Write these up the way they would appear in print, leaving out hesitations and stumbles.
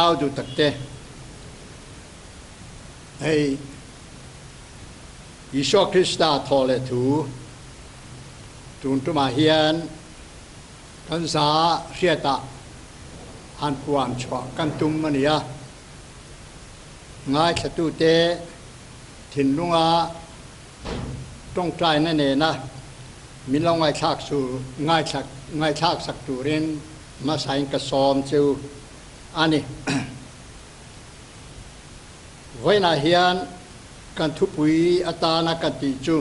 Unau duh takte, hei Isua Krista thawh leh thu tun tumah hian kan za hriatah han puan chhuah kan tum a ni a. Ngaithlatute thinlunga tawngtaina nena min lo ngaithlak chu ngaithlak sak turin hmasain ka sawm chu a ni. Vawiinah hian kan thupui atana kan tih chu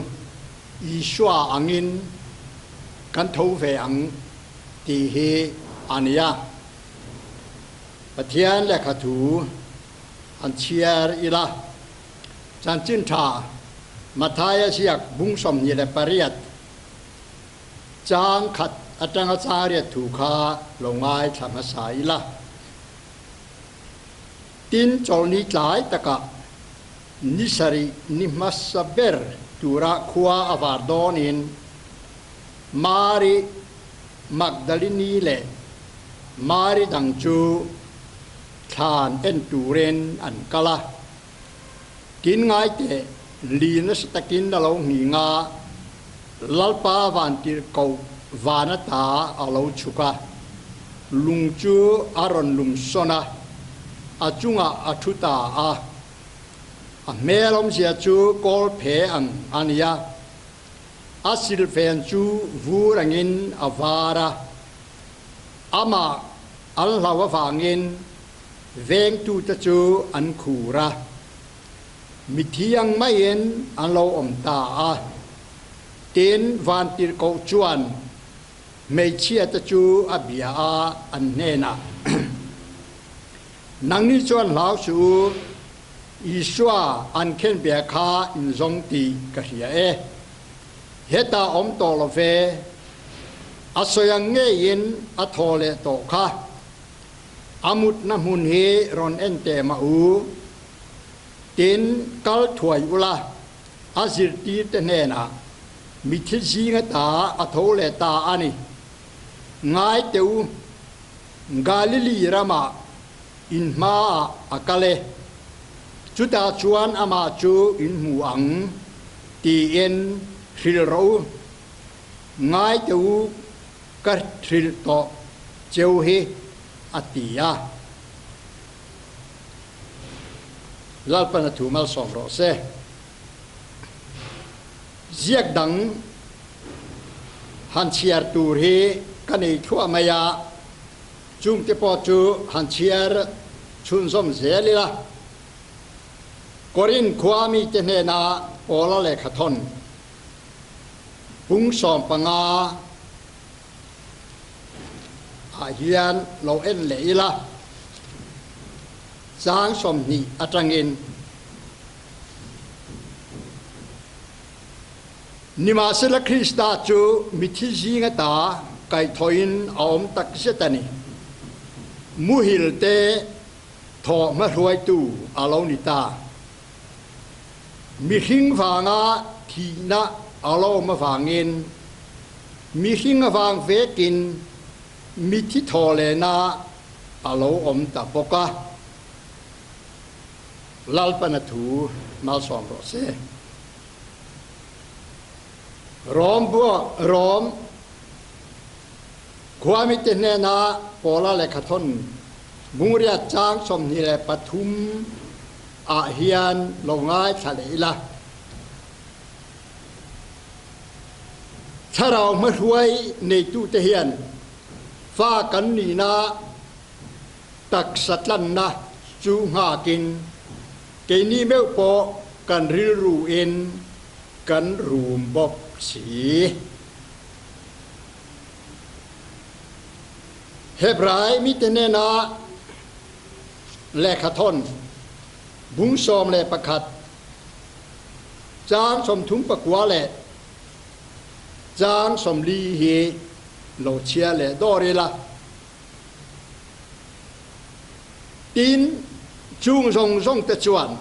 Isua angin kan tho ve ang tih hi a ni a. Pathian lehkha thu an chhiar ila, Chanchin Tha Mathaia ziak bung 28 chang khat atanga chang riat thu kha lo ngaithla hmasa ila. Tin, chawlhni tlai takah ni sarih ni hmasa ber tura khua a var dawnin Mari Magdalini leh Mari dang chu thlan en turin an kal a. Tin ngai teh, li nasa takin a lo nghing a, Lalpa vantirhkoh van ata a lo chhuk a, lung chu a rawn lum sawn a, a chungah a thu ta a. A hmel awmzia chu kawl phe ang a ni a, a silfen chu vur angin a var a, amah an hlau avangin Vengtute chu an khur a, mithi ang maiin an lo awm ta a. Tin, vantirhkoh chuan hmeichhiate chu a bia a, an hnenah, Nangni chuan hlau suh u, Isua an khenbia kha in zawng tih ka hria e. Hetah awm tawh lo ve, a sawi ang ngeiin a thaw leh tawh kha. A mutna hmun hi rawn en teh mah u. Tin, kal thuai ula, a zirtirte hnenah, Mithi zinga ta a tho leh ta a ni. Ngai teh u, Galili ramah in hmaah a kal e. Chutah chuan amah chu in hmu ang, tiin hrilh rawh u. Ngai teh u, Ka hrilh tawh cheu hi a ti a. Lalpan a thu malsawm rawh se. Ziak dang han chhiar tur hi ka nei thluah mai a, chungte pawh chu han chhiar chhunzawm zel ila. Korinth khua mite hnena Paula lehkha thawn Pung 15 ah hian lo en leh ila, chang 20 atangin Nimahsela Krista chu mithi zing ata kaihthawhin a awm tak zet a ni. Muhil te thawh hmahruaitu a lo ni ta. Mihring vanga thihna a lo awm avangin mihring avang vekin mithi thaw lehna a lo awm ta bawk a. Lalpana thu malsawm rawh se. Rom bua Rom khuamite hnena Paula lehkhathawn Bungriat chang 23 ah hian lo ngaithla leh ila. Thlarau hmahruai neitute hian fa kan nihna taksa tlanna chu nghakin keini meuh pawh kan rilru in kan rum bawk si. Hebrai mite hnena lehkhathawn bung 11 chang 39 leh chang 40 hi lo chhia leh dawr ila. Tin, chung zawng zawng te chuan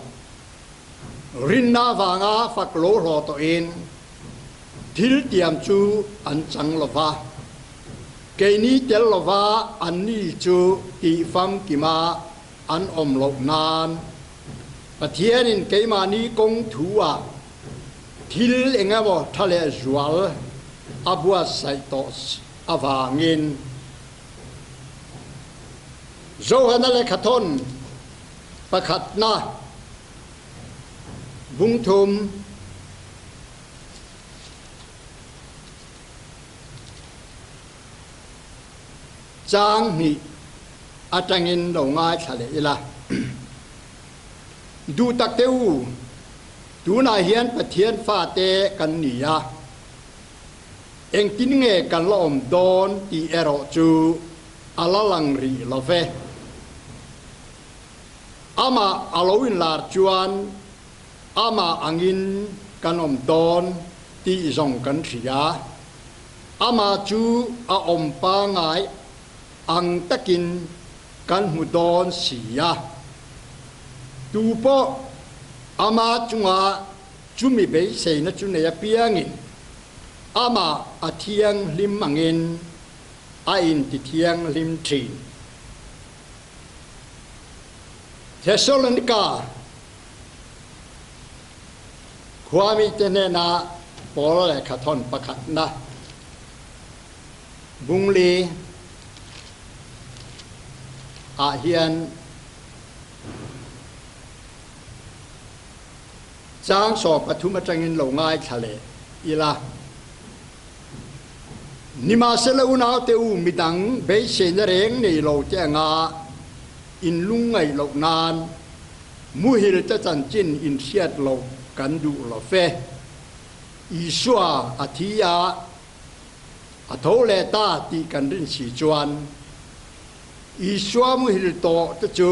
rinna vanga fak lo hlawh tawhin thil tiam chu an chang lo va. Keini tel lova anni chu tihfamkima. an awm loh nan Pathianin keimahni kawng thu ah thil eng emaw tha leh zual a buatsaih tawh avangin Johana lehkhathawn pakhatna bungthum Chang hnih atangin lo ngaithla leh ila. Duh tak te u, tunah hian Pathian fate kan ni a, engtin nge kan la awm dawn tih erawh chu a la lang rih lo ve. Amah a lo inlar chuan amah angin kan awm dawn tih zawng kan hria. Amah chu a awm pangngai ang takin kan hmu dawn si a. Tu pawh ama chunga chumi beiseina chu nei apiangin amah a thianghlim angin a intithianghlim thin. Thesalonika Khuamite hnenah Paul lehkhathawn pakhatna bungli ah hian chang 13 atangin lo ngaithla leh ila. Nimahsela unaute u midang beiseina reng nei lo te anga in lungngaih loh nan Muhil te chanchin inhriat loh kan duh lo fe. Isua a thi a, a tho leh ta tih kan rin si chuan Isua muhil tawh te chu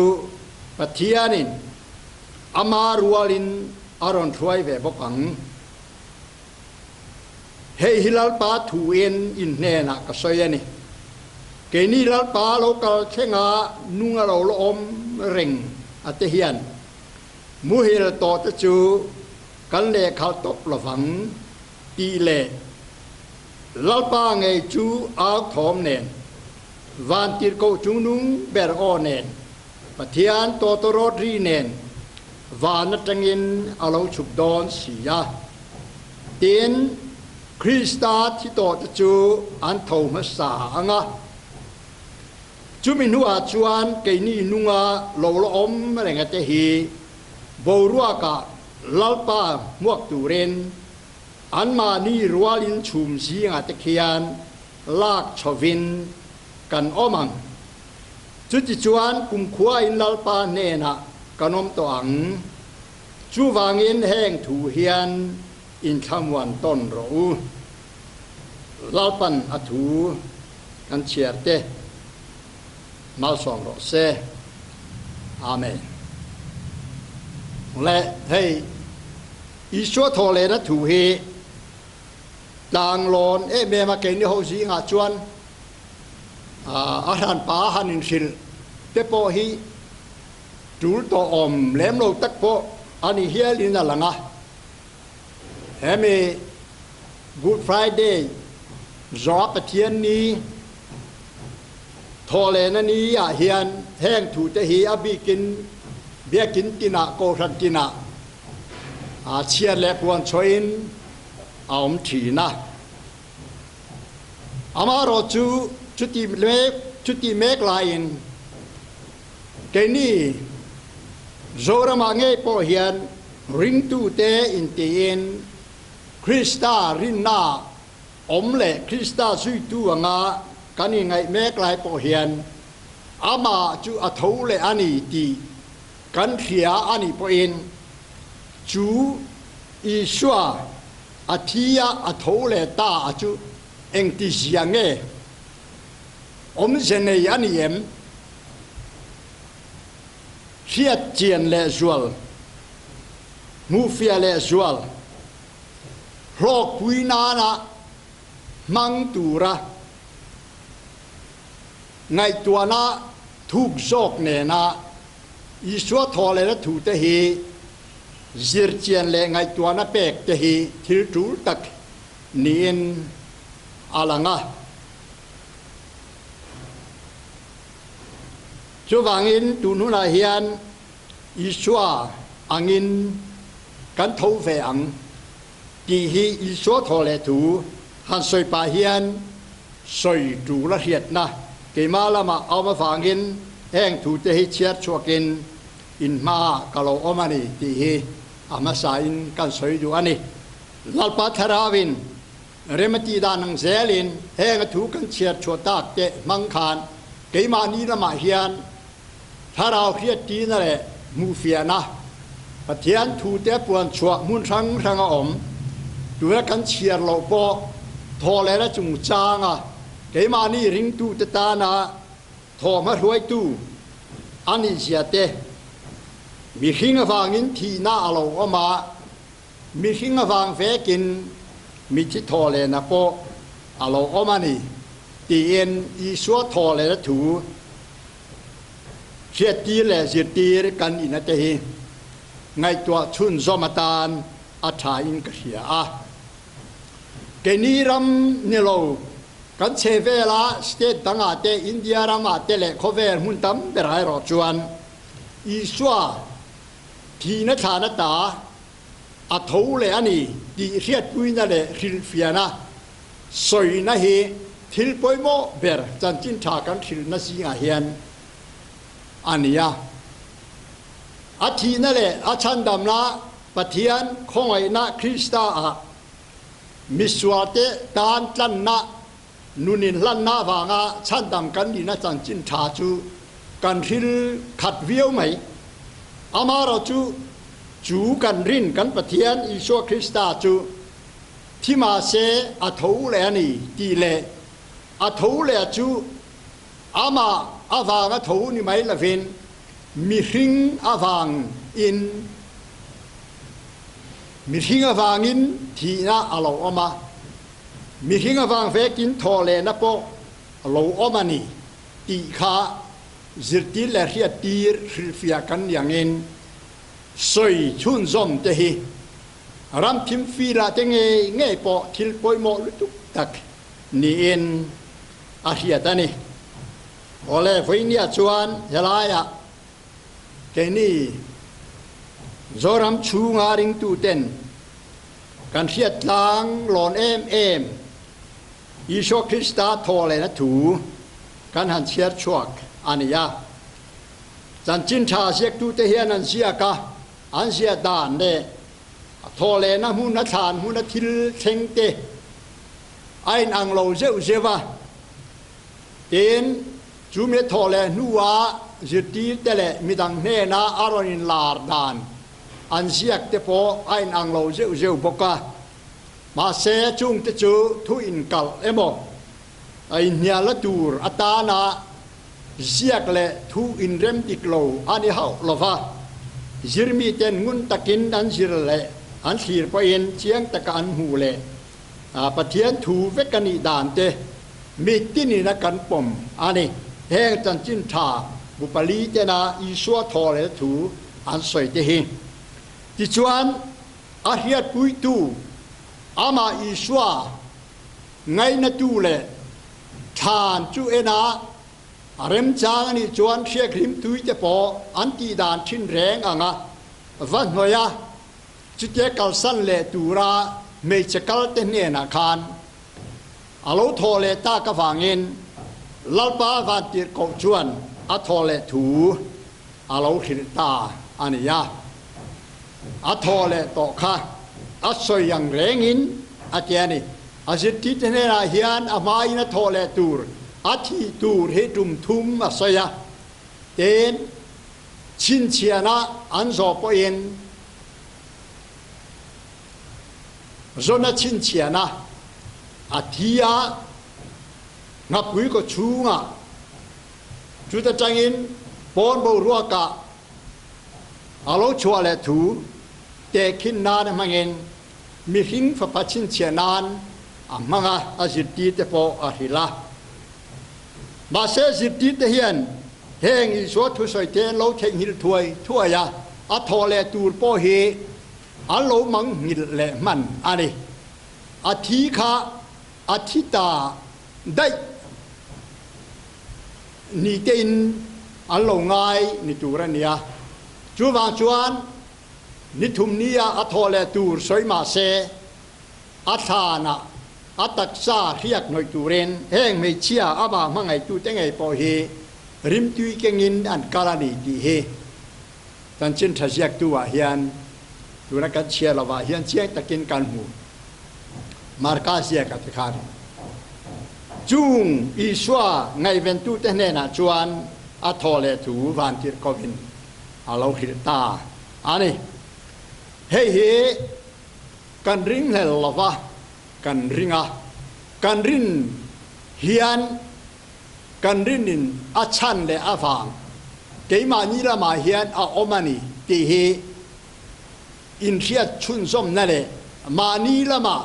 Pathianin ama rualin a rawn hruai ve bawk ang. Hei hi Lalpa thuin in hnenah ka sawi a ni. Keini Lalpa lo kal thlenga nung a lo la awm reng a te hian muhil tawh te chu kan lehkhalh tawp lovang tih leh Lalpa ngei chu au thawm nen vantirhkoh chungnung ber aw nen Pathian tawtawrawt ri nen van atangin a lo chhuk dawn si a. Tin, Krista thi tawhte chu an tho hmasa ang a. Chumi hnuah chuan keini nunga lo la awm renga te hi boruakah Lalpa hmuak turin anmahni rualin chhum zingah te khian lak chhovin kan awm ang. Chutichuan kumkhuain Lalpa hnenah kan awm tawh ang. Chuvangin heng thu hian inthlamuan tawn rawh u. Lalpan a thu kan chhiar te malsawm rawh se. Amen. Le hei Isua thawh lehna thu hi tlanglawn em em a keini ho zingah chuan A hranpa han inhrilh te pawh hi tul tawh awm lem lo tak pawh a ni hialin a lang a. Hemi Good Friday zawha Pathian ni thawh lehna ni ah hian heng thu te hi a bikin biakin tinah kohhran tinah chhiar leh puan chhuahin a awm thin a. Amaherawhchu chuti mek chuti mek laiin keini Zoramah ngei pawh hian ringtute intiin Krista rinna awm leh Krista zuitu anga kan inngaih mek lai pawh hian amah chu a tho leh a ni tih kan hria a nih pawhin chu Isua A thi a, a tho leh ta a chu engti zia nge? Awmze nei a ni em? Hriat chian leh zual, hmuhfiah leh zual, hlawkpui nana hmang tura ngaihtuahna thuk zawk nena Isua thaw lehna thute hi Zirchian leh ngaihtuahna pek te hi thil tul tak niin a lang a. Chuvangin tun hunah hian Isua angin kan tho ve ang tih hi Isua thaw leh thu han sawi pah hian sawi tul a hriatna keimah lamah a awm avangin heng thute hi chhiar chhuakin in hmaah ka lo awm a ni tih hi a hmasain kan sawi duh a ni. Lalpa Thlarauin rem a tih dan ang zelin heng a thu kan chhiar chhuah tak te hmang khan keimahni lamah hian Thlarau hriattina leh hmuhfiahna, Pathian thute puan chhuah hmun hrang hrang a awm. Tuna kan chhiar loh pawh thawhlehna chungchanga keimahni ringtute tana thawhhma hruaitu a nihzia te, mihring avangin thihna a lo awm a, mihring avang vekin mithi thawhlehna pawh a lo awm a ni tiin Isua thawhlehna thu Hriattir leh zirtir kan ina te hi ngaihtuah chhunzawm atan a tha in ka hria a. Keini ram ni lo kan chhe vela state dangah te, India ramah te leh khawvel hmun tam berah erawh chuan Isua thihna thlana ta a tho leh a ni tih hriatpuina leh hrilhfiahna Sawina hi thil pawimawh ber chanchin tha kan hrilhna zingah hian a ni a. A thihna leh a chhandamna Pathian khawngaihna Krista ah misualte tan tlanna nun inhlanna avanga chhandam kan nihna chanchin tha chu kan hril khat viau mai. Amaherawhchu chu kan rin kan Pathian Isua Krista chu Thi mahse a tho leh a ni tih leh a tho leh chu amah avanga tho ni mai lovin mihring avangin mihring avangin thihna a lo awm a, mihring avang vekin thawh lehna pawh a lo awm a ni tih kha zirtir leh hriattir hrilhfiah kan ni angin sawi chhunzawm te hi Ram thim filah te ngei ngei pawh thil pawimawh lutuk tak niin a hriat a ni. Awle, vawinia chuan helaiah keini Zoram chhunga ringtuten kan hriat tlang lawn em em Isua Krista thaw lehna thu kan han chhiar chhuak a ni a. Chanchin tha ziaktute hian an ziak a. An ziah dan leh a thawh lehna hmun a thlan hmuna thil thleng te a inang lo zeuh zeuh a. Tin, chu mi thawh leh hnuah zirtir te leh midang hnena a rawn inlar dan an ziak te pawh a inang lo zeuh zeuh bawk a. Mahse, chung te chu thu inkalh emaw a inhnialna tur atana Ziak leh thu inrem dik lo a ni hauh lo va, zirmiten ngun takin an zir leh an thlir pawhin chiang taka an hmuh leh Pathian thu vek a nih dan te mi tinin a kan pawm a ni. Heng chanchin tha bu pali tena Isua thaw leh thu an sawi te hi. Tichuan, a hriatpuitu amah Isua ngaihnatu leh Thlan chu en a, a remchang a nih chuan hriakhlim tui te pawh an tih dan thin reng ang a, va hnawih a, chutia kalsan leh tura hmeichhe kal te hnenah khan a lo thawh leh tak avangin Lalpa Vantirhkoh chuan a thawh leh thu a lo hrilh ta a ni a. A thawh leh tawh kha a sawi ang rengin a ti a ni. A zirtirte hnenah hian a hmain a thawh leh tur, a thih tur hi tum thum a sawi a. Tin, chhinchhiahna an zawh pawhin Jona chhinchhiahna a thi a, nghapui kaw chhungah chuta tangin pawn boruakah a lo chhuah leh thu tehkhin nan a hmangin Mihring fapa chhinchhiah nan a hmang a, a zirtirte pawh a hrilh a. Mahse, zirtirte hian heng Isua thusawite an lo theihnghilh thuai thuai a, a thawh leh tur pawh hi an lo mangnghilh leh hman a ni. A thi kha a thi ta daih ni tein. an lo ngai ni tur a nia. Chuvang chuan ni thum nia a thawh leh tur sawi mah se, a thlanah a taksa hriak hnawih turin heng hmeichhia amah hmangaihtute ngei pawh hi rimtui kengin an kal a ni tih hi chanchin tha ziaktu ah hian tuna kan chhiar lovah hian chiang takin kan hmu. Marka ziak a ti khan chung Isua ngaihventute hnenah chuan a thaw leh thu vantirhkovin a lo hrilh ta a ni. Hei hi kan ringhlel lova kan ring a, kan rin hian kan rinin a chhan leh avang keimahni lamah hian a awm a ni tih hi inhriat chhunzawmna leh mahni lama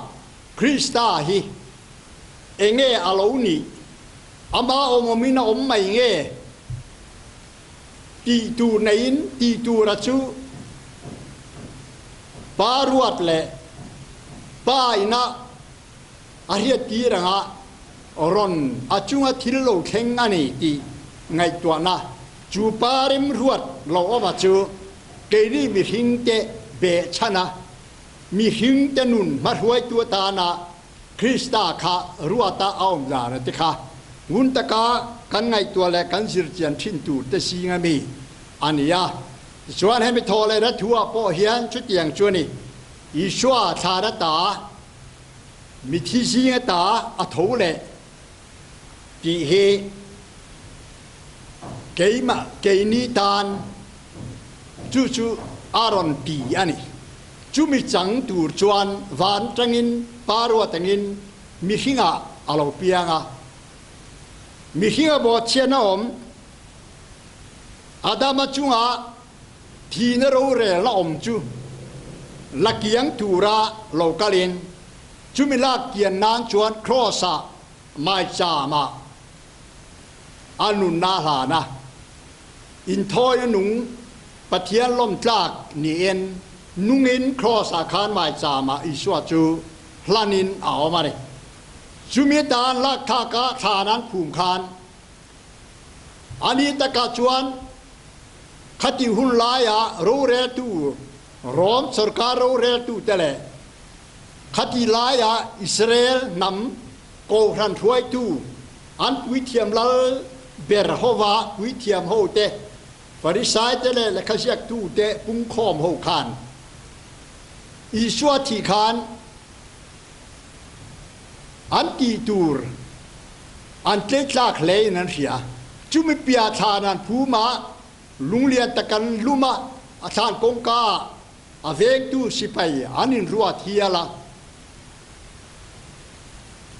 Krista hi enge a lo nih, ama awm awmin a awm mai nge tih tur neiin tih tura chu Pa ruat leh Pa ina a hriat tir anga rawn a chunga thil lo thleng a ni tih ngaihtuahna chu Pa remruat lo awma chu keini mihringte behchhan a, mihringte nun hmahruaitu atana Krista kha ruata a awm dan a ti kha ngun taka kan ngaihtuah leh kan zirchian thin tur te zinga mi a ni a. Tichuan hemi thaw lehna thu ah pawh hian chutiang chu a ni. Isua thlan ata mithi zing ata a tho leh tih hi keimah keini tan chu chu a rawn ti a ni. Chumi chang tur chuan van tangin pa ruat angin mihringah a lo piang a. Mihringa bawhchhiatna awm Adama chunga thihna rorelna awm chu la kiang tura lo kalin chumi lak kian nan chuan Kraws-ah maichama a nunna a hlan a. Inthawina nung Pathian lawmtlak niin nungin Kraws-ah khan maichama Isua chu hlanin a awm a ni. Chumi atan lakthaka thlan an phum khan A ni takah chuan khati hun laia roreltu Rom sorkar roreltute leh khati laia Israel hnam kohhran hruaitu an puithiam lal ber hova puithiam hote, Farisaite leh lehkhaziaktute pungkhawm ho khan Isua thih khan An tih tur an tleitlak hle in an hria. Chumi piah thlan an phum a, lunglian tak an lum a, a thlan kawngka ah a vengtu sipai an inruat hial a.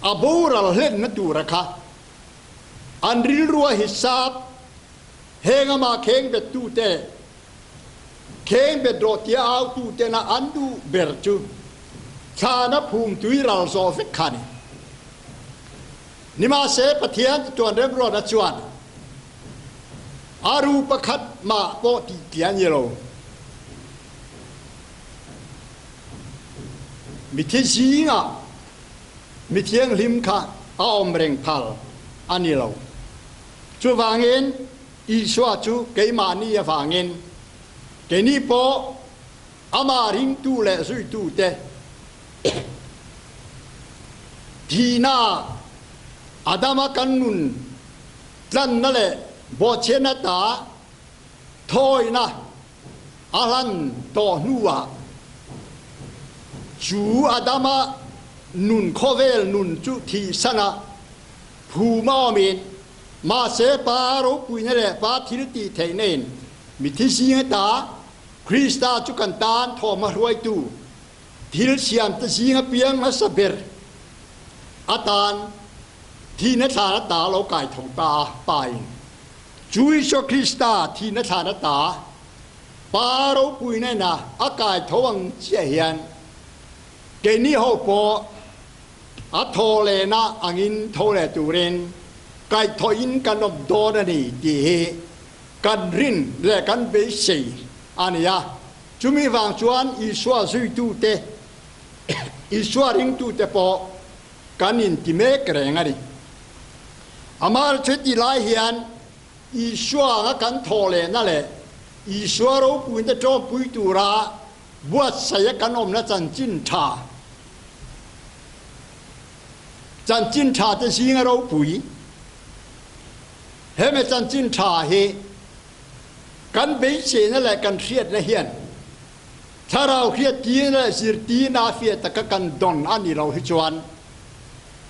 A boral hlenna tura kha an rilru a hisap, heng amah kheng bettute, Kheng bet rawh tia autu tena an duh ber chu thlana phum tui ral zawh vek kha a ni. Nimahse Pathian chatuan remruatna chuan a ru pakhat mah pawh tih tih a ni lo. Mithi zingah mi thianghlim kha a awm reng phal a ni lo. Chuvangin Isua chu keimahni avangin keini pawh amah ringtu leh zuitute thihna Adama kan nun tlanna leh bawhchhiatna ta thawina a hlan tawh hnuah chu Adama nun khawvel nun chu thihsana phum a awmin Mahse, Pa ropuina leh Pa thil tih theihna in mithi zing ata Krista chu kan tan thawhhma hruaitu thil siamte zing apiang hmasa ber atan thihna thlan ata lo kai tho ta a, Pa in chu Isua Krista thihna thlan ata Pa ropuina in a a kai tho ang chiah hian keini ho pawh A thaw lehna angin tho leh turin kaihthawhin kan awm dawn a ni tih hi kan rin leh kan beisei a ni a. Chumi vang chuan Isua zuitute, Isua ringtute pawh kan inti mek reng a ni. Amah chu ti lai hian. Isua anga kan thawh lehna leh Isua ropuinte ṭawmpui tura buatsaia kan awmna chanchin ṭha, chanchin ṭhate zinga ropui. Hemi chanchin ṭha hi kan beiseina leh kan hriatna hian thlarau hriattirna leh zirtirna fiah taka kan dawn a ni lo hi chuan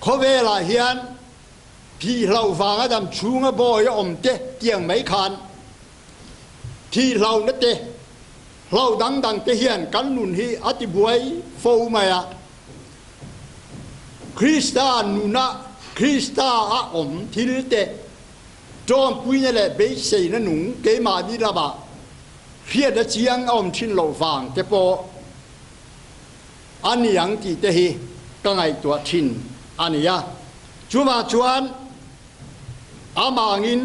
khawvelah hian thihloh vanga dam chhunga bawi a awm te tiang mai khan thihlohna te hloh dang dang te hian kan nun hi a tibuai fo mai a. Krista nuna Krista a awm thil te ṭawmpuina leh beiseina nung keimahni lamah hriatna chiang a awm ṭhin loh vang te pawh a ni ang tih te hi ka ngaihtuah ṭhin a ni a. Chuvang chuan amangin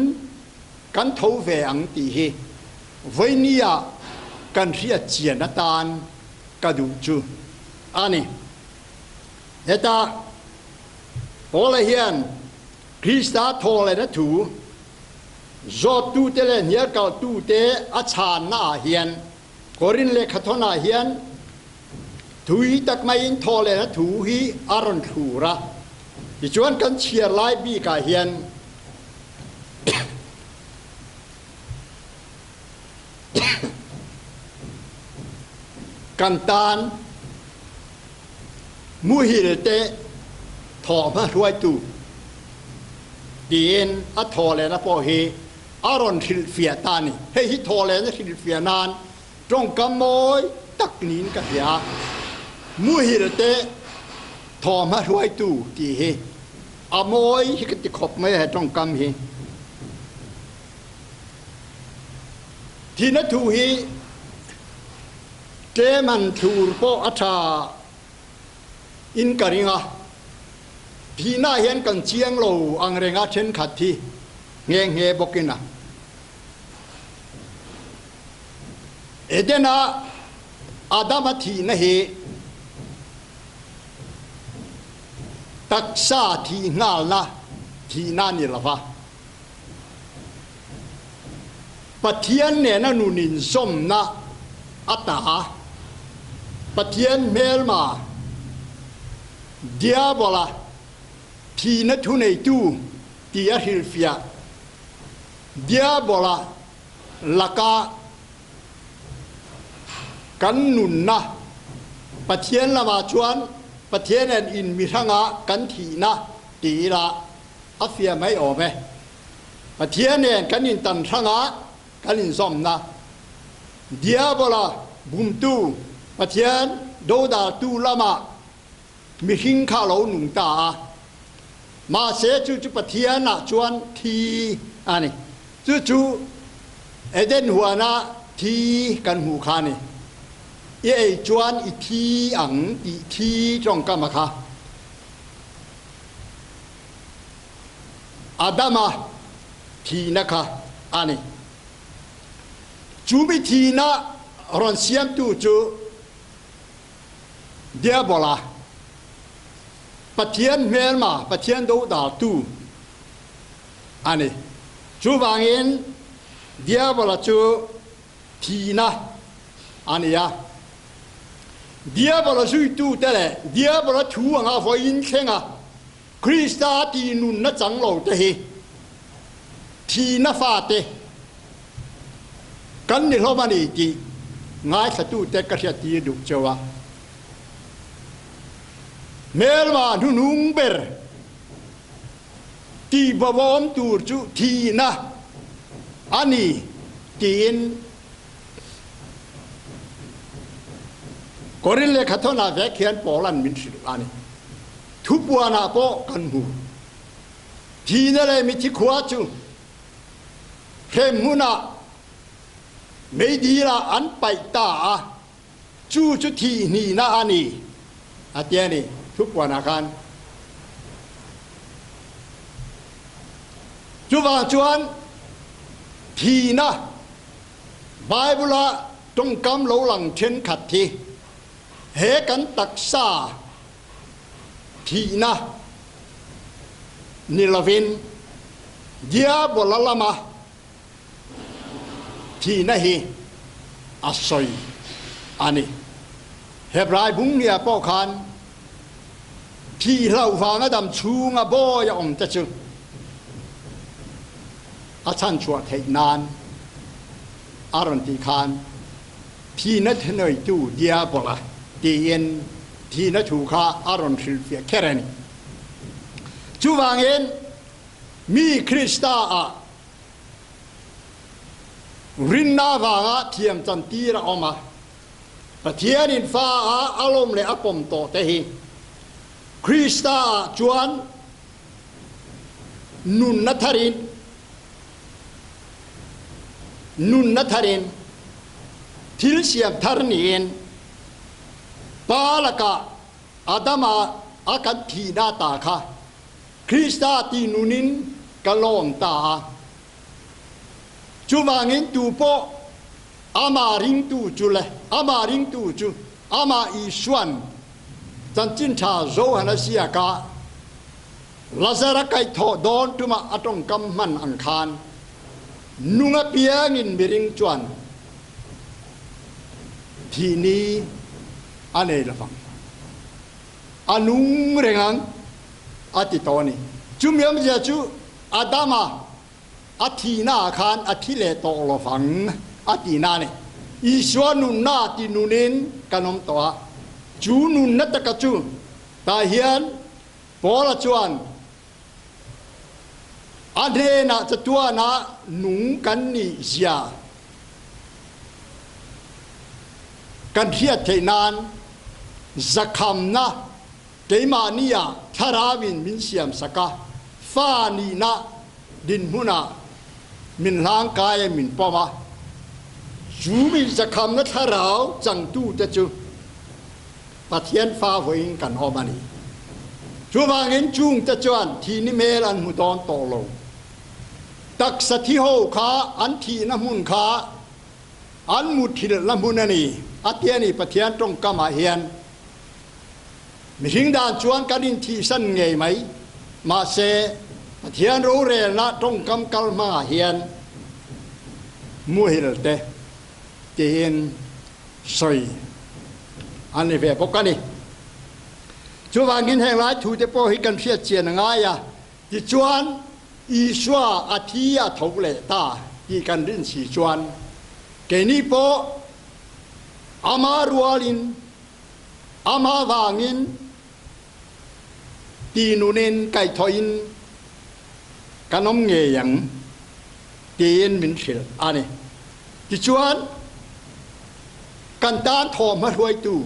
kan tho ve ang tih hi vawinia kan hriat chian atan ka duh chu a ni. Heta Paula hian Krista thawhlehna thu zawttute leh hnialkaltute a chhannaah hian Korin lehkhathawnah hian thui tak maiin thawhlehna thu hi a rawn thlur a. Tichuan kan chhiar lai bikah hian Kan tan muhil te thawh hma hruaitu tiin a thawhlehna pawh hi a rawn hrilhfiah ta a ni. Hei hi thawhlehna hrilhfiah nan tawngkam mawi tak niin ka hria a, muhil te thawh hma hruaitu tih hi a mawi hi ka ti khawp mai a he tawngkam hi. Thihna thu hi tlem han thlur pawh a tha in ka ring a, thihna hian kan chiang lo ang reng a thenkhat hi nghe nghe bawkin a. Edena Adama thihna hi taksa thih nghalna thihna a ni lova. Pathian nena nun inzawmna a ta a, Pathian hmelma Diabola thihna thuneitu tih a hrilhfiah. Diabola laka kan nunna Pathian lamah chuan Pathian nen inmihranga kan thihna ti ila A fiah mai awm e. Pathian nen kan intan hranga kan inzawmna, Diabola bumtu Pathian dodaltu lamah mihring kha a lo nung ta a. Mahse chu chu Pathianah chuan thi a ni. Chu chu Eden huana thi kan hmuh kha a ni. I ei chuan i thi ang tih thi tawngkam a kha. Adama thihna kha a ni. Chu mi thihna rawn siamtu chu Diabola, Pathian hmelma, Pathian dodaltu a ni. Chuvangin Diabola chu thihna a ni a. Diabola zuitute leh Diabola thu anga vawiin thlenga Krista tih nunna chang lo te hi thihna fate kan ni hlawm a ni tih ngaithlatute ka hriattir duh cheu a. Hmelma hnuhnung ber tihbawm tur chu thihna a ni tiin Korin lehkhathawnah vek hian Paula'n min hrilh a ni. Thupuanah pawh kan hmu. Thihna leh mithi khua chu hrem hmunah meidilah an paih ta a, chu chu thihhnihna a ni, a ti a ni thupuanah khan. Chuvang chuan thihna Bible-a tawngkam lo lang thenkhat hi he kan taksa thihna ni lovin Diabola lama. Thihna hi a sawi a ni. Hebrai bungnia pawh khan thih hlauh vanga dam chhunga bawi a awm te chu a chhanchhuah theih nan a rawn tih khan thihna thenawihtu Diabola tiin thihna thu kha a rawn hrilhfiah kher a ni. Chuvangin mi Krista ah Rinna avanga thiam chantir a awm a, Pathianin fa a a lawm leh a pawm tawh te hi Krista ah chuan nunna tharin nunna tharin thil siam thar niin Pa lakah Adama a kan thihna ta kha Krista tih nunin ka lawm ta a. Chuvangin tu pawh amah ringtu chu le amah ringtu chu amah Isuan chanchin tha Johana ziaka Lazara kaihthawh dawn tumah a tawngkam hman ang khan nung apiangin miring chuan thih ni a nei lovang. A nung reng ang a ti tawh a ni. Chumi awmzia chu Adama a thihna ah khan a thi leh tawh lovang a tihna a ni. Isua nunna ti nunin kan awm tawh a, chu nunna taka chu tah hian Paula chuan a hnenah chatuana nung kan nih zia kan hriat theih nan zakhamna keimahni ah thlarau in min siam sak a, fa nihna dinhmunah min hlangkai a min pawm a, chu min zakhamna thlarau changtute chu Pathian fa vawiin kan awm a ni. Chuvangin chungte chuan thihni hmel an hmu dawn tawh lo. Taksa thi ho kha an thihna hmun kha an muthilhna hmun a ni a ti a ni Pathian tawngkamah hian. Mihring dan chuan kan inthihsan ngei mai, mahse Pathian rorelna tawngkam kal hmangah hian muhil te tiin sawi a ni ve bawk a ni. Chuvangin heng lai thute pawh hi kan hriat chian a ngai a, tichuan Isua a thi a tho leh ta tih kan rin si chuan keini pawh ama rualin, ama vangin ti nunin kaihthawhin kan awm ngei ang tiin min hrilh a ni. Tichuan, kan tan thawhhma hruaitu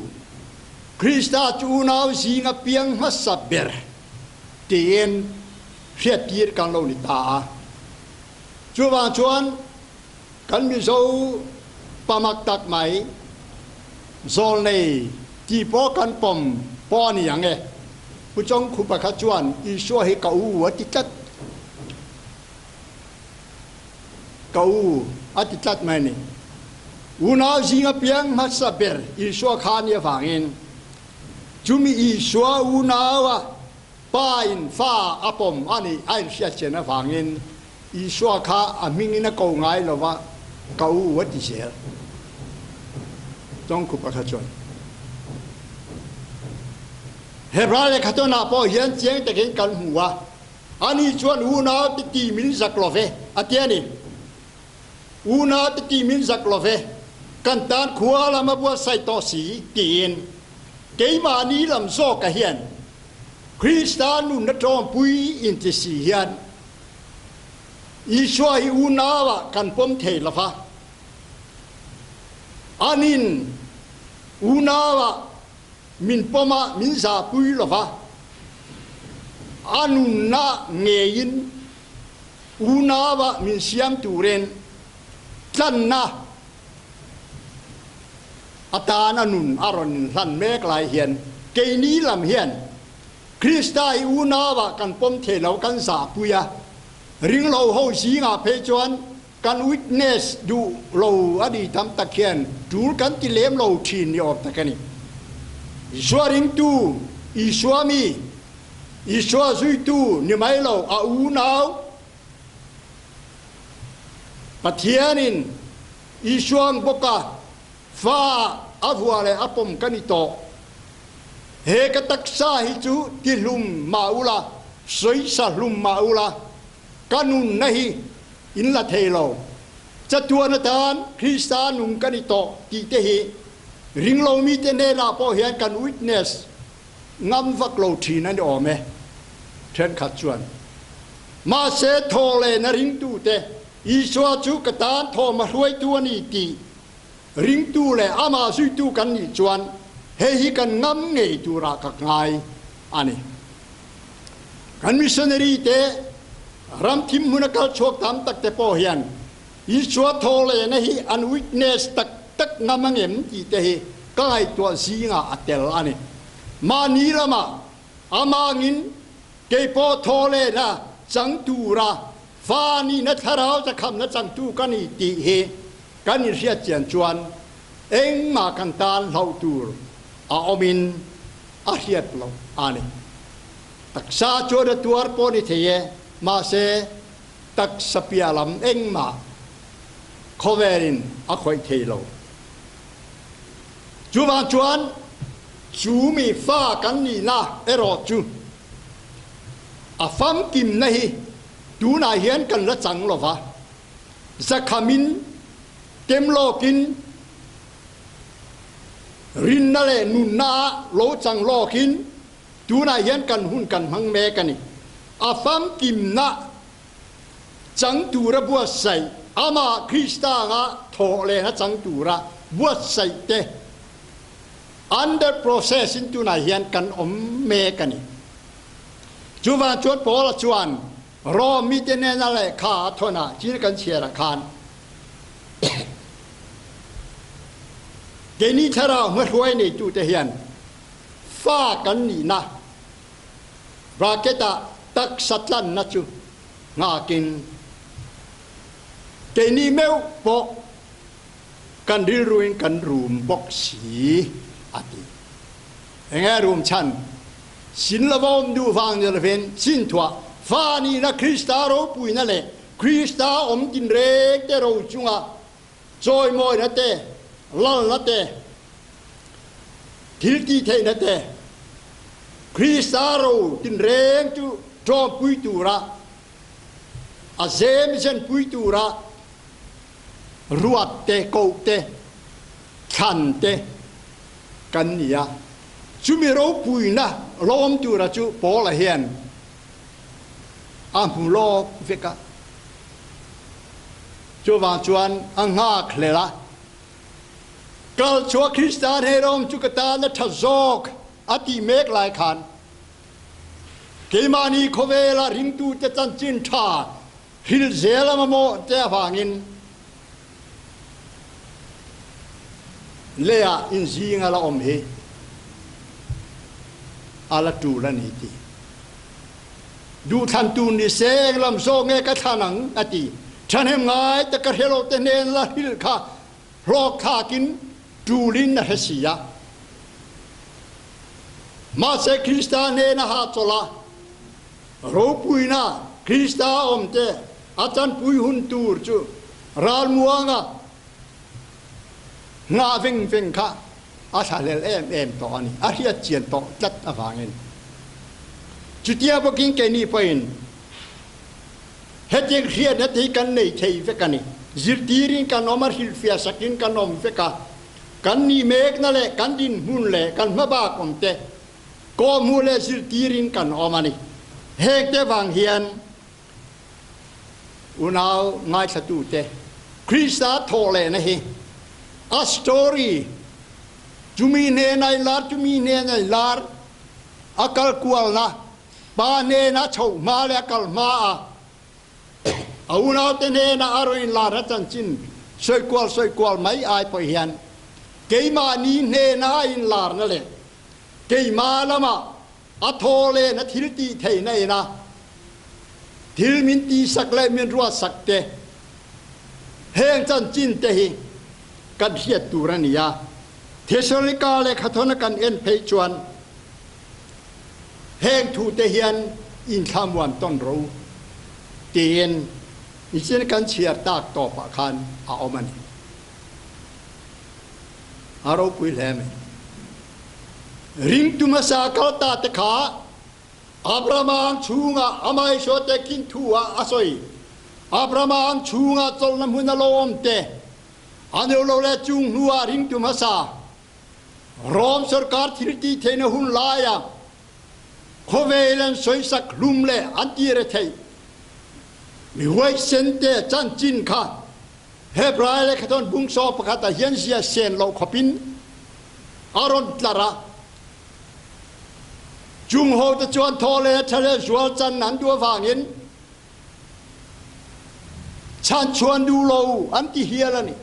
Krista chu unau zinga piang hmasa ber tiin hriattir kan lo ni ta a. Chuvang chuan kan Mizo pamak tak mai zawlnei tih pawh kan pawm pawh a ni ang e. Pu Chawngkhupa kha chuan Isua hi ka u a ti tlat. Ka u a ti tlat mai a ni. Unau zinga piang hmasa ber Isua kha a nih avangin chumi Isua unaua Pa in fa a pawm a nih a inhriat chian avangin Isua kha a hmingin a ko ngai lo va, ka u a ti zel. Chawngkhupa kha chuan Hebrai lehkha tawnah pawh hian chiang takin kan hmu a, ani chuan unau te ti min zak lo ve a ti a ni. Unau te ti min zak lo ve, kan tan khua lam a buatsaih tawh si tiin keimahni lam zawkah hian Krista nunna tawmpui inti si hian Isua hi unauah kan pawm thei lo va, anin unauah min pawm a, min zahpui lo va, a nunna ngeiin unauah min siam turin tlanna atan a nun a rawn inhlan mek lai hian keini lam hian Krista i unauah kan pawm thei lo kan zahpui a, ringlo ho zingah phei chuan kan witness duh lo a ni tam tak hian tul kan ti lem lo thin ni awm tak a ni. Isua ringtu, Isua mi, Isua zuitu ni mai lo a unau Pathianin. Isua ang bawka fa a vuah leh a pawm ka ni tawh. He ka taksa hi chu tihlum mah ula, sawisa hlum mah ula, ka nunna hi in la thei lo. Chatuan atan Krista nung ka ni tawh tih te hi ringlo mite hnenah pawh hian kan witness ngam vak lo thin a ni awm e. Thenkhat chuan, Mahse thaw leh na ringtute Isua chu ka tan thawm a hruaitu a ni tih ringtu leh amah zuitu kan nih chuan hei hi kan ngam ngei turah ka ngai a ni. Kan missionary te ram thim hmuna kal chhuak tam tak te pawh hian Isua thaw lehna hi an witness tak tak ngam angem tih te hi ka ngaihtuah zingah a tel a ni. Mahni ramah amangin keipawh thaw lehna chang tura fa nihna thlarau zakhamna changtu ka ni tih hi kan inhriat chian chuan engmah kan tan hlauh tur a awmin a hriat loh a ni. Taksa chuan a tuar pawh ni thei e, mahse taksa piah lam engmah khawvelin a khawih thei lo. Chuvang chuan chu mi fa kan nihna erawh chu a famkimna hi tunah hian kan la chang lo va, zakhamin tem lawkin rinna leh nunna ah lo chang lawkin tunah hian kan hun kan hmang mek a ni. A famkimna chang tura buatsaih, amah Krista anga thawh lehna chang tura buatsaih te under process in tunah hian kan awm mek a ni. Chuvang chuan Paula chuan Rom mite nena lehkha a thawn ah thil kan chhiar ah khan keini thlarau hmahruai neitute hian fa kan nihna bracket ah taksa tlanna chu nghakin keini meuh pawh kan rilruin kan rum bawk si a ti. Enge rum chhan? Sin lova awm duh vang ni lovin sin thuah fa nihna Krista ropuina leh Krista awm tinreng te ro chunga chawimawina te, lalna te, thil tih theihna te, Krista ro tinreng chu ṭawmpui tura a zem zenpui tura ruat te, koh te, thlan te kan ni a. Chumi ropuina lawm tura chu Paula hian a hmu lawk vek a. Chuvang chuan a nghak hlel a, Kal chhuah Krista hnehrawm chu ka tan a tha zawk a tih mek lai khan keimahni khawvela ringtute chanchin tha hril zel a mamawh te avangin Leiah inzing a la awm hi a la tul a ni tih duhthlan tur ni se eng lam zawk nge ka thlan ang a ti. Thahnem ngai te ka hre lo te hnen la hrilh kha hlawk thlakin tulin a hre si a. Mahse Krista hnena hahchawlh a ropuina Krista awm te A chanpui hun tur chu ralmuanga nghah veng veng kha a thlahlel em em tawh a ni, a hriat chian tawh tlat avangin. Chutia bawkin keini pawhin hetiang hriatna te hi kan nei thei vek a ni. Zirtirin kan awm a, hrilhfiah sakin kan awm vek a, kan nih mekna leh kan dinhmun leh kan hmabak awm te kawhhmuh leh zirtirin kan awm a ni. Hengte vang hian Unau ngaithlatute, Krista thawh lehna hi a story, chumi hnena i lar, chumi hnena i lar, a kal kualna, pa hnena chhoh hma leh a kal hma a, a unaute hnena a rawn inlarna chanchin sawi kual sawi kual mai ai pawh hian keimahni hnena a inlarna leh keimah lamah A thaw len a thil tih theihna in a thil min tihsak leh min ruatsak te heng chanchin te hi kan hriat tur a ni a. Thesalonika lehkhathawn a kan en phei chuan heng thu te hian inthlamuan tawn ro tiin nichin kan chhiar tak tawpah khan a awm a ni. A ropui hle mai. Ringtu hmasa kal ta te kha Abrahama ang chhungah amah Isua tehkhin thu ah a sawi. Abrahama ang chhungah chawlhna hmun a lo awm te a neu lo leh chung hnuah ringtu hmasa Rom sorkar thil tih theihna hun laia khawvel an sawisak hlum leh an ti rethei mi huaisen te chanchin kha Hebrai lehkhathawn bung 11 ah hian zia sen loh khawpin a rawn tlar a. Chung hote chuan thaw leh tha leh zual chan an duh avangin chhanchhuan duh lo an ti hial a ni.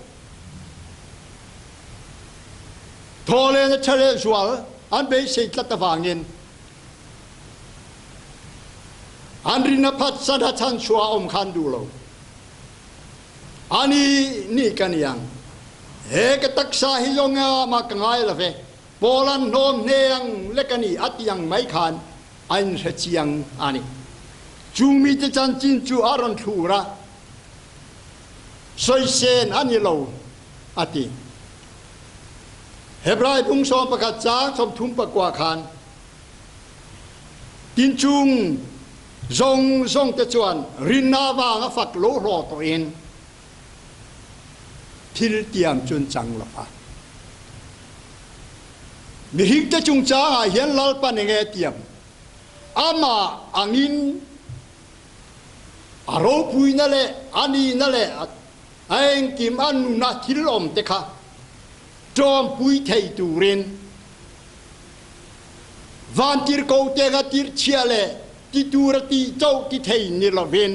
Thaw leh tha leh zual an beisei tlat avangin an rin a phatsan a chhanchhuah a awm kha an duh lo. Ani nih ka ni ang. He ka taksa hi zawng mah ka ngai lo ve. Paul-a'n hnawm hne ang lek a ni a ti ang mai khan a inhre chiang a ni. Chung mite chanchin chu a rawn thlur a, sawisên a ni lo a ti. Hebrai bung 11 caang 34 khan tinchung zawng zawngte chuan rinna vanga fak lo hlawh tawhin thil tiam chu an chang lo va. Mihringte chungchangah hian Lalpan enge a tiam? Amah angin a ropuina leh a nihna leh a engkim a nuna thil awmte kha ṭawmpui thei turin vantirhkohte anga tirhchhiah leh ti tura tih chauh ti thei ni lovin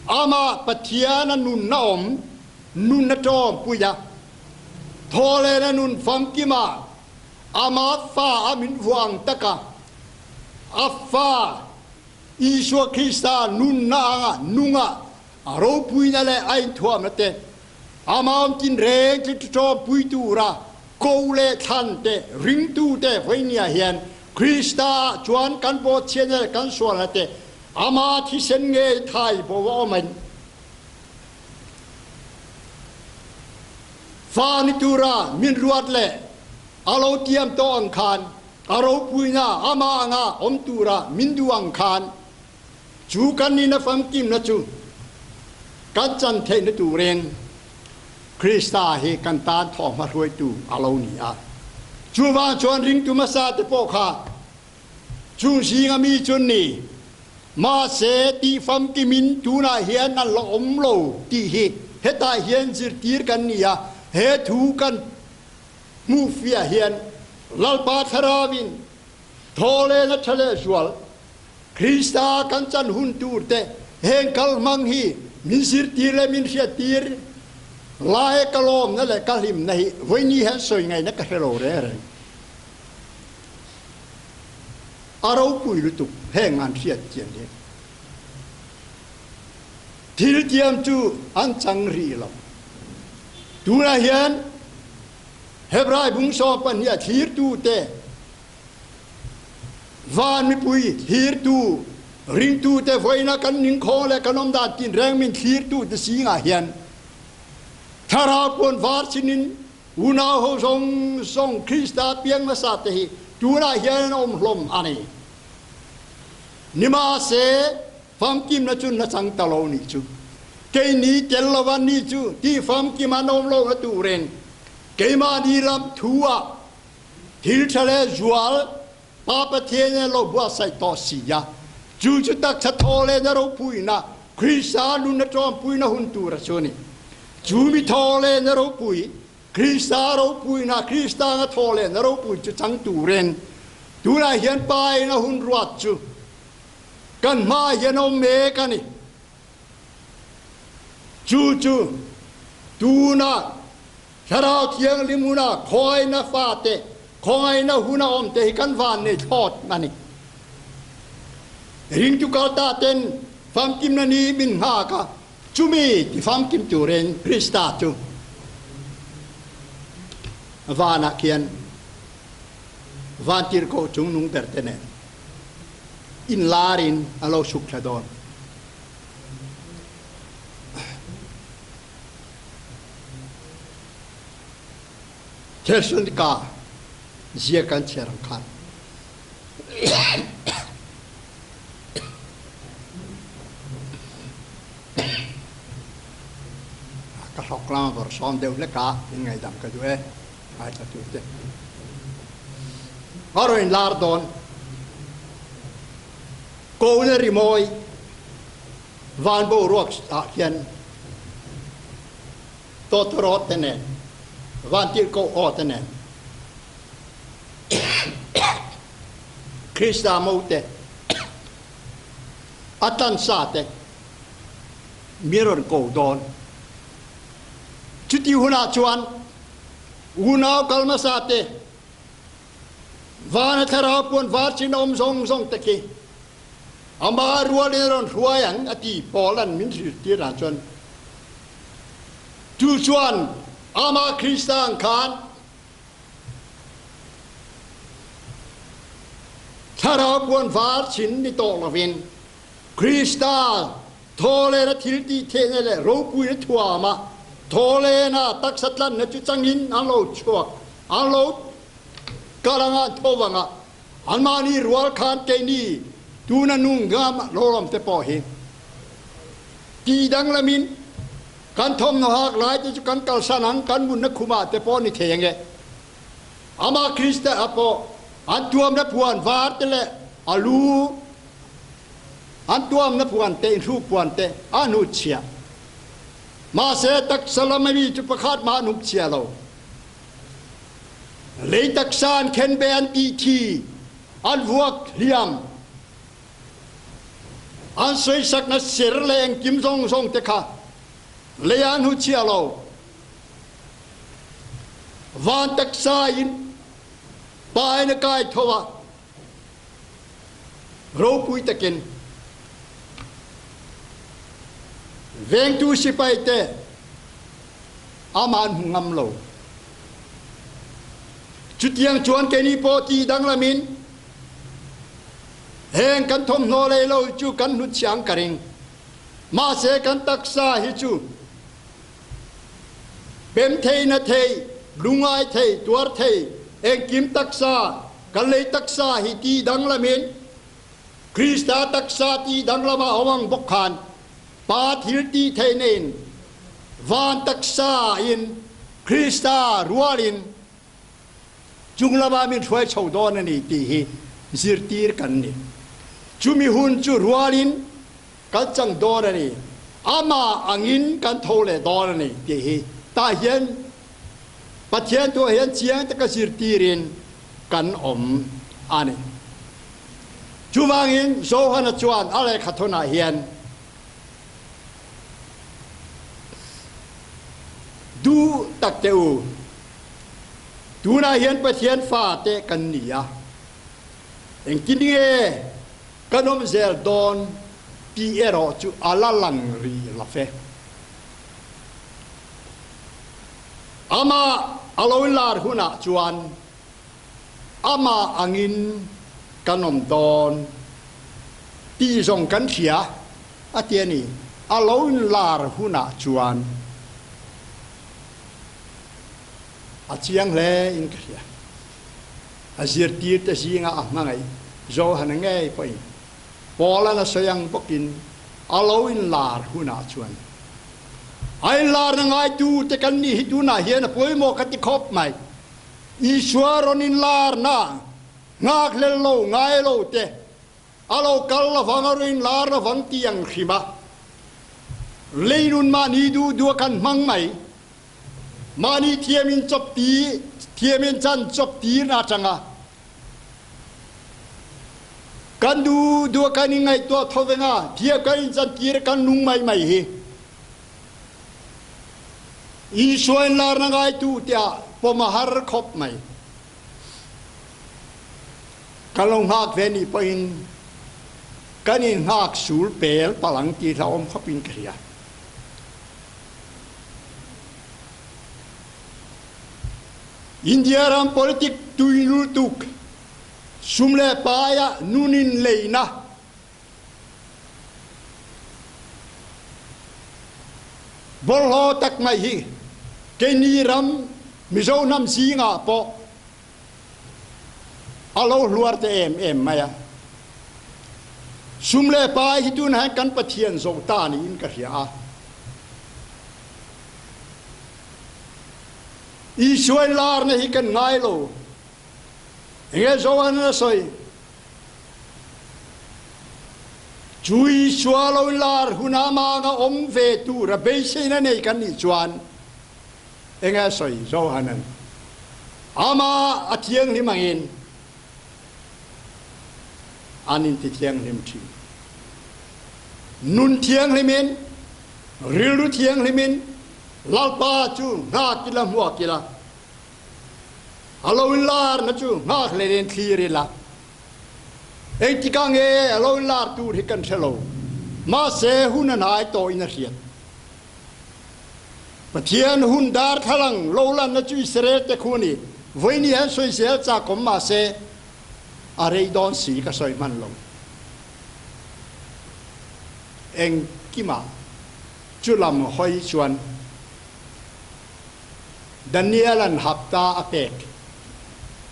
amah Pathian a nunna awm nun a ṭawmpui a, thawhlehna nun famkima amah fa a min vuah ang taka a fa Isua Krista nunna anga nunga a ropuina leh a inthuamna te amah awm tinreng chu ṭawmpui tura ko leh thlan te ringtute vawinia hian Krista ah chuan kan bawhchhiatna leh kan sualna te ama thisen ngei thai bo a awm in fa ni tura min ruat leh a lo tiam tawh ang khan a ropuina ama anga awm tura min duh ang khan chu kan nihna famkimna chu kan chan theihna turin Krista hi kan tan thawhhma hruaitu a lo ni a. Chuvang chuan ringtu hmasa te pawh kha chung zinga mi chu an ni. Mahse, tih famkimin tunah hian an la awm lo tih hi hetah hian zirtir kan ni a. He thu kan hmuh fiah hian Lalpa Thlarauin thaw leh la tha leh zual Krista kan chan hun tur te heng kal hmang hi min zirtir leh min hriattir lai ka lawmna leh ka hlimna hi vawiini hian sawi ngaihna ka hre lo reng reng. A ropui lutuk heng an hriat chian hi. Thil tiam chu an chang rih lo. Tunah hian Hebrai bung 12 a thlirtu te Van mipui thlirtu, ringtute vawiina kan ningkhawng leh kan awmdan tinreng min thlirtute zingah hian Thlarau puan var chinin unau ho zawng zawng Krista piang hmasa te hi tunah hian an awm hlawm a ni. Nimahse, famkimna chu na chang ta lo nih chu. Keini tel lova ni chu tih famkim an awm lohna turin keimahni lam thu ah Thil ṭha leh zual Pa Pathian in a lo buatsaih tawh si a, chu chu taksa thaw leh na ropuina Krista nun a ṭawmpuina hun tur a chu a ni. Chu mi thaw leh na ropui, Krista ropuina, Krista anga thaw leh na ropui chu chang turin tunah hian Pa in a hun ruat chu kan hmaah hian a awm mek a ni. Chu chu tunah Thlarau Thianghlim huna khawngaihna fate, khawngaihna huna awmte hi kan van nei thlawt a ni. Ringtu kalta ten famkimna ni min nghak a, chumi ti famkim turin Krista chu vanah khian vantirhkoh chungnung berte nen inlarin a lo suk thla dawn. Thessalonika ziak kan chhiar ang khan ka hlawk lama bawr sawm deuh hlek a, in ngaihdam ka duh e, ngaithla tur te. A rawn lar dawn. Kona rimawi van boruak ah hian tawtawrawt te nen, vantirhkoh aw te nen, Krista mo te, a tlansa te mi rawn ko dawn. Chuti hunah chuan unau kal hmasa te, Vana thlarau puan var chin a awm zawng zawng te khi ama rualin a rawn hruai ang a ti Paula'n min zirtir ah chuan chu chuan amah Krista ang khan thlarau puan var chin ni tawh lovin Krista thawlena thil tih theihna leh ropuina thuama thawlena taksa tlanna chu changin an lo chhuak an lo kal anga an tho vang a, anmahni rual khan keini tuna nung ngam lawlawm te pawh hi tih danglamin kan thawmhnaw hak lai te chu kan kalsan ang, kan munna khumah te pawh ni thei ange. Amah Krista a pawh an tuamna puan var te leh a lu An tuamna puan te, inhruk puan te a hnutchhiah. Mahse, taksa lam a mi chu pakhat mah an hupchhiah lo. Lei taksa an khenbe an tih thi, an vuak hliam, an sawisakna ser le engkim zawng zawng te kha lei ah an hnutchhiah lo. Van taksa in pa in a kai tho a. Ropui takin vengtu sipai te amah an hmu ngam lo. Chutiang chuan keini pawh tih danglamin heng kan thawmhnaw lei lo chu kan hnutchhiah ang ka ring. Mahse kan taksa hi chu pem thei, na thei, lungai thei, tuar thei, engkim taksa Kan lei taksa hi ti danglamin Krista taksa ti danglam a awm ang bawk khan Pa thil tih theihna in van taksa in Krista rualin chung lamah min hruai chho dawn a ni tih hi zirtir kan ni. Chumi hun chu rualin kan chang dawn a ni, amah angin kan tho leh dawn a ni tih hi tah hian Pathian thuah hian chiang taka zirtirin kan awm a ni. Chuvangin Johana chuan a lehkhathawnah hian Duh tak teh u, tunah hian Pathian fate kan ni a, engtin nge kan awm zel dawn tih erawh chu a la lang rih lo fe. Amah a lo lar hunah chuan amah angin kan awm dawn tih zawng kan hria a ti a ni. A lo inlar hunah chuan a chiang hle in ka hria. A zirtirte zinga a hmangaih Johana ngei pawhin Paul-a'n a sawi ang bawkin a lo inlar hunah chuan A inlarna ngaitu te kan nih hi tunah hian a pawimawh ka ti khawp mai. Isua rawn inlarna nghakhlel lo ngai lo te, a lo kal lovang a rawn inlar lovang tih ang hrim a, leinun mahni duh duh a kan hmang mai. Mahni thiamin chawp ti, thiamin chan chawp tirna atanga Kan duh duh kan in ngaihtuah tho veng a, thiam kan in cantir kan nung mai mai hi. Isua in lar na ngaitu tiah pom a har khawp mai. Kan lo hngak ve nih pawhin kan in hngak sul pel palang ti hlauhawm khawp in ka hria. India ram politic tui lutuk sum le pai ah nun in leina bawlhlaw tak mai hi keini ram. Mizo hnam zingah pawh a lo hluar te em em mai a. Sum leh pai hi tunah hian kan Pathian zo ta niin ka hria a. Isua inlarna hi kan ngai lo. Enge Johan a sawi? Chu Isua lo inlar hunah manga awm ve tura beiseina nei kan nih chuan enge a sawi Johanan? Amah a thianghlim angin an intithianghlim thin. Nun thianghlimin, rilru thianghlimin Lalpa chu nghak ila hmuak ila. A lo inlarna chu nghak hlenin thlir ila. Engtikah nge a lo inlar tur hi kan hre lo. Mahse hun a hnai tawhin a hriat. Pathian hun darthlalang lo lanna chu Israel te khu a ni. Vawiin hian sawisel chak awm mahse a rei dawn si ka sawi hman lo. Engkimah chu lam hawi chuan Daniel-a'n hapta a pek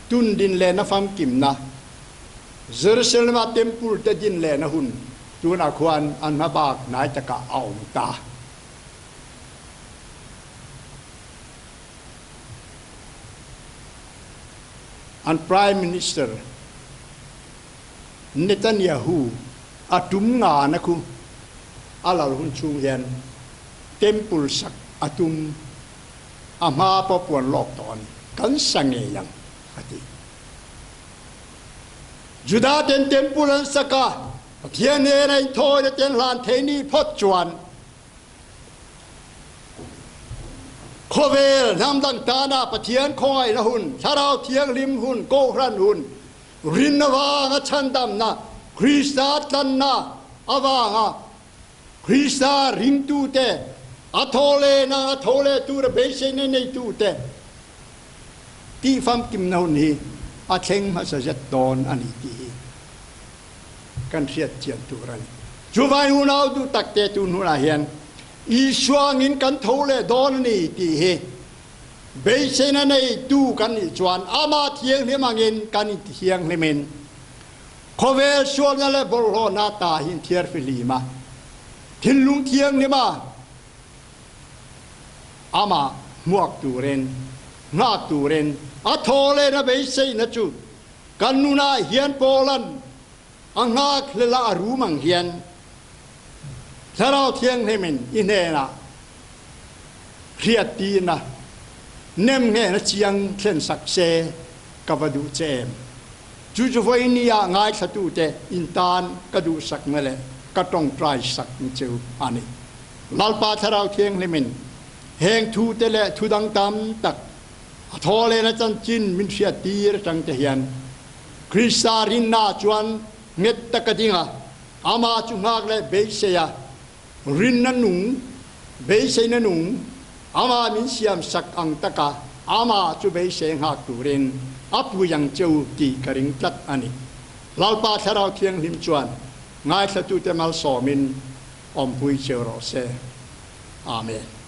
tun din lehna famkimna, Jerusalem-a temple te din lehna hun tunah khuan an hmabak hnai takah a awm ta. An Prime Minister Netanyahu a tum ngana khu a lal hun chhung hian temple sak a tum a hma pawh puan lawk tawh a ni, kan sa ngei ang a ti. Juda ten temple an sak a, Pathian hnena inthawina te an hlan thei ni phawt chuan khawvel hnam dang tana Pathian khawngaihna hun, Thlarau Thianghlim hun, Kohhran hun, rinna vanga chhandamna, Krista tlanna avanga Krista ringtute, a thaw leh nang a tho leh tura beiseina neitute tih famkimna hun hi a thleng hmasa zet dawn a ni tih hi kan hriat chian tur a ni. Chuvai unau duh takte tun hunah hian Isua angin kan tho leh dawn a ni tih hi beiseina neitu kan nih chuan Amah thianghlim angin kan intithianghlimin Khawvel sualna leh bawlhhlawhna ta hi in thiar fihlim a, thinlung thianghlim a amah hmuak turin, nghak turin a thaw lehna beiseina chu kan nunah hian Paulan a nghak hlel a a rum ang hian Thlarau Thianghlimin i hnenah hriattirna nem hnena chiang thlensak se ka va duh che em. Chu chu vawiin ah ngaithlatute in tan ka duhsakna leh ka tawngtai sakna chu a ni. Lalpa Thlarau Thianghlimin heng thute leh thu dang tam tak a thaw lehna chanchin min hriattir atang te hian Krista rinna chuan nghet taka ding a, Amah chu nghak leh beisei a, rinna nung, beiseina nung, Amah min siam sak ang taka Amah chu beisei nghak turin a pui ang che u tih ka ring tlat a ni. Lalpa Thlarau Thianghlim chuan ngaithlatute malsawmin awmpui cheu rawh se. Amen.